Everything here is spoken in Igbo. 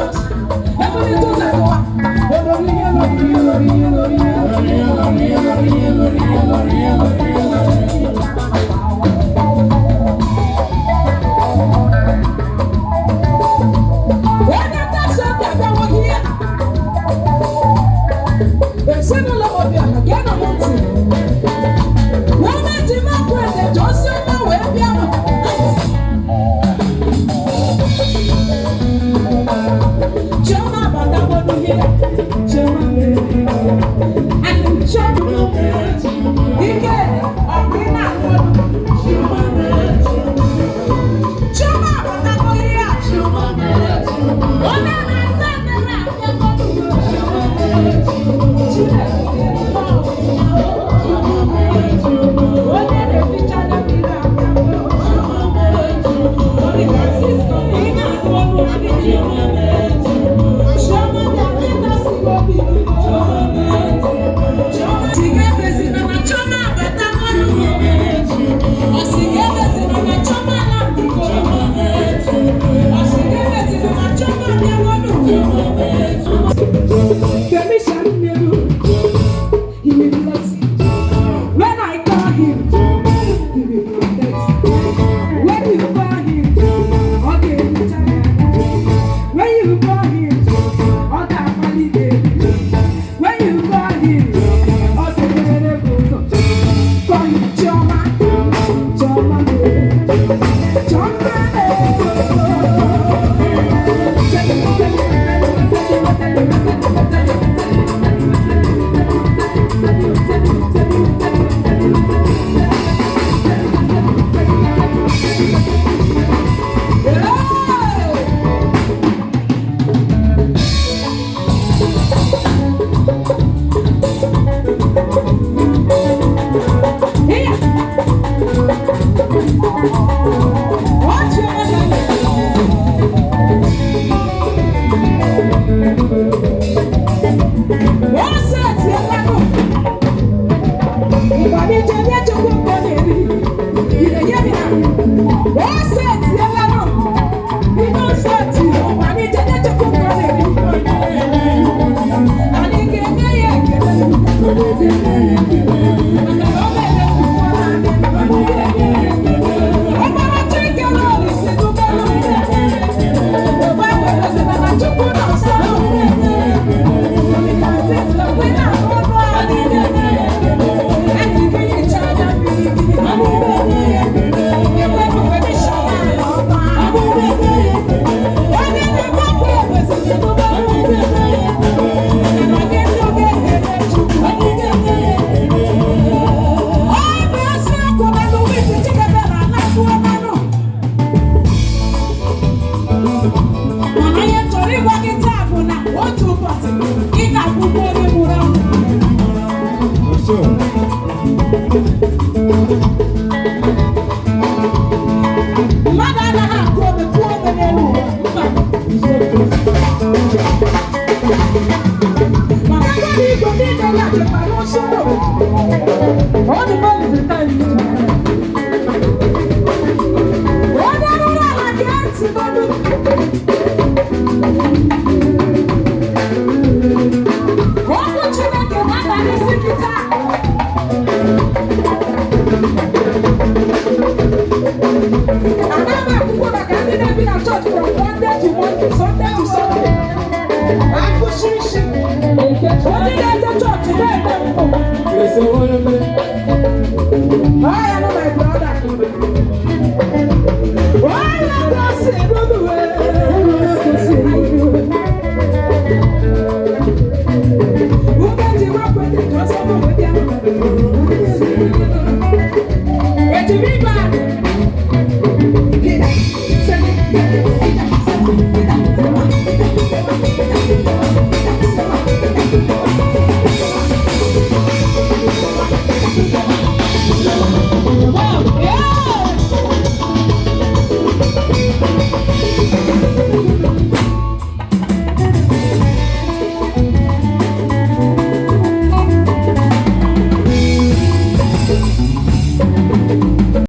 Jizọs. Ebulite ụzọ tụwa. Olori ihe, lori ihe, lori ihe, lori ihe, lori ihe, lori ihe, lori ihe, lori ihe, lori ihe, lori ihe, lori ihe. Onye ntasi obi abịawo ihe. Ezinụlọ Obiọha, geenụ m ntị. Onye ji makwede ji ozi ọma wee bịa m. Chioma abatagodu here. Chioma mere. Asị m Chioma. Ike ọ bụ ị na-anụ olu? Chioma abatago here. Onye na-asa ekpere abịagodu. Chineke. Onye na-eficha anya mmiri abịago. Francisco, ị na-anụ olu adịghị. Chioma bịa ịtasị gị obi gị. Chioma sị gị ebezina na Chioma abatago. Ọ sị gị ebezina na Chioma alabigoro. Ọ sị gị ebezina na Chioma abịagolu. Permission name, he will bless you. When I call him, he will protect. When you call him, ọ ga-ehicha ya anya. When you call him, ọ ga-akpalite gị. When you call him, ọ ga-emeghere gị ụzọ. Call him Chioma, Chioma mere, Chioma mere. Hey! Here! Watch your mother. Wọ́n sẹ̀tì ẹlẹ́nu. Ìbànújẹ́ ní ẹjọ́ gbogbo ní èrí. Ìrẹ̀yẹ́ mi náà. Wọ́n sẹ̀tì ẹlẹ́nu. Inú sẹ̀tì ìbànújẹ́ ní ẹjọ́ gbogbo ní èrí. Àní kẹ̀kẹ́ yẹ kẹ̀lẹ́. Màkà na ọ na-eme mkpụrụ naanị. Ọgbara Chike lọrị si dubelu. Ụba nwere sị na Chukwu nọ nso. Francisco, we na ọrụ anyị. Esi gị hichaa anya mmiri gị. Ekwe permission ọma. Onye na-agbapụ ekwesịrị dubelu. Maka na gị ndụ ga-ekele Chukwu. Ọ bụ eziokwu na Louis Chidebere na-akụ ọmanụ. Mana ihe m chọrọ ịgwa gị taa bụ na otu ụbọchị ị ga-abụkwa onye nwụrụ anwụ. Mmadụ anaghị akụ ome kụọ ome n'elu ụwa. Mba. Maka mmadụ igwe niile lachekwa n'usoro. Ọ dị mmadụ dị taa n'ihu. Onye rụrụ ala gee ntị n'olu. Okwu Chineke na-ada n'isi gị taa. Anaghị m akwụkwọ maka ndị na-ebi na chọọchị from Monday to Monday, Sunday to Sunday. Akụchi isi. Onye na-eje chọọchị na-eme mpụ. I am my brother. Onye gosi ruru Ume ji wepụ dị ka ọsọ bụ wee bịa. Ejiri ibe anyị. Hida, sene, hida, sene, hida, sema, hida, sema.